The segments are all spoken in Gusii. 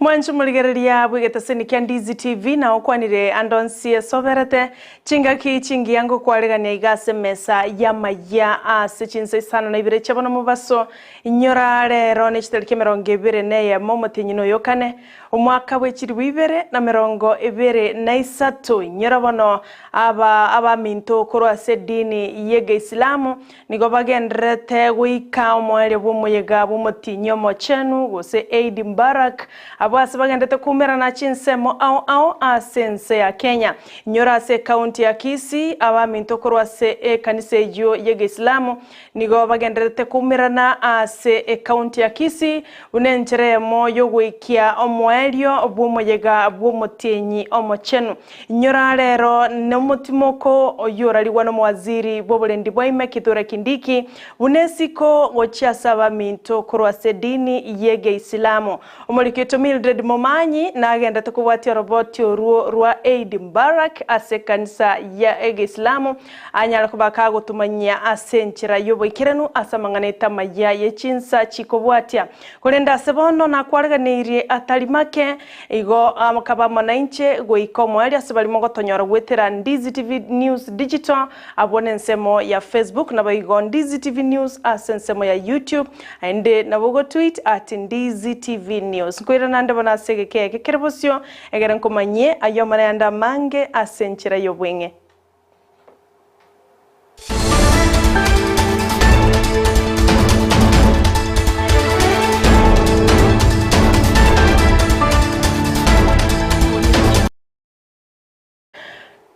Mwanche omorigereria bw'egetaseni kia Ndizi TV na okwanire ande onsi esoberete chingaki chingiya ngokwaregania iga ase emesa y'amayia ase chinsa isano na ibere chia bono mobaso. Inyora rero ne chitariki emerongo ebere na eyemo omotienyi noyo kane omwaka bwe chilifu ibere na merongo ebere na isato. Inyora bono aba abaminto korwa ase edini y'egeisilamu Nigo bagendererete goika omoerio bw'omoyega bw'omotienyi omochenu, gose Eid Mubarak, abwo ase bagenderete koumerana chinsemo ao ao ase ense ya Kenya. Inyora ase ekaunti ya Kisii, abaminto korwa ase ekanisa eyio y'Egeisilamu nigo bagendererete koumerana ase ekaunti ya Kisii buna enchera eyemo y'ogoikia omoerio bw'omoyega bw'omotienyi omochenu. Inyora rero nomotimoko oyio orarigwa nomowaziri bw'oborendi bwa ime Kithure Kindiki, buna esiko gochia ase abaminto korwa ase edini y'Egeisilamu. Omoriki oito Mildred Momanyi nagendete kobwatia oroboti orwo rwa Eid Mubarak ase ekanisa ya Egeisilamu anyare koba kagotumanyia ase enchera y'oboikeranu ase amang'ana etamaya ye chinsa chikobwatia. Korende ase bono nakwareganeirie atari make Igo akaba amo nainche goika omoerio ase baria mogotonyora goetera Ndizi TV News Digital abwo nensemo ya Facebook naboigo Ndizi TV News ase ensemo ya YouTube aende nabo ogotweet at Ndizi TV News. Nkoirana nande bono ase egeka eke kere bosio egere nkomanyie ayio amare ande amange ase enchera y'obweng'e.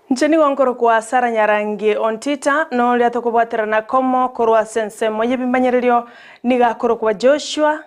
Inche nigo nkorokwa Sarah Nyarangi Ontita, na oria tokobwaterana komo korwa ase ensemo y'ebimanyererio nigo akorokwa Joshua.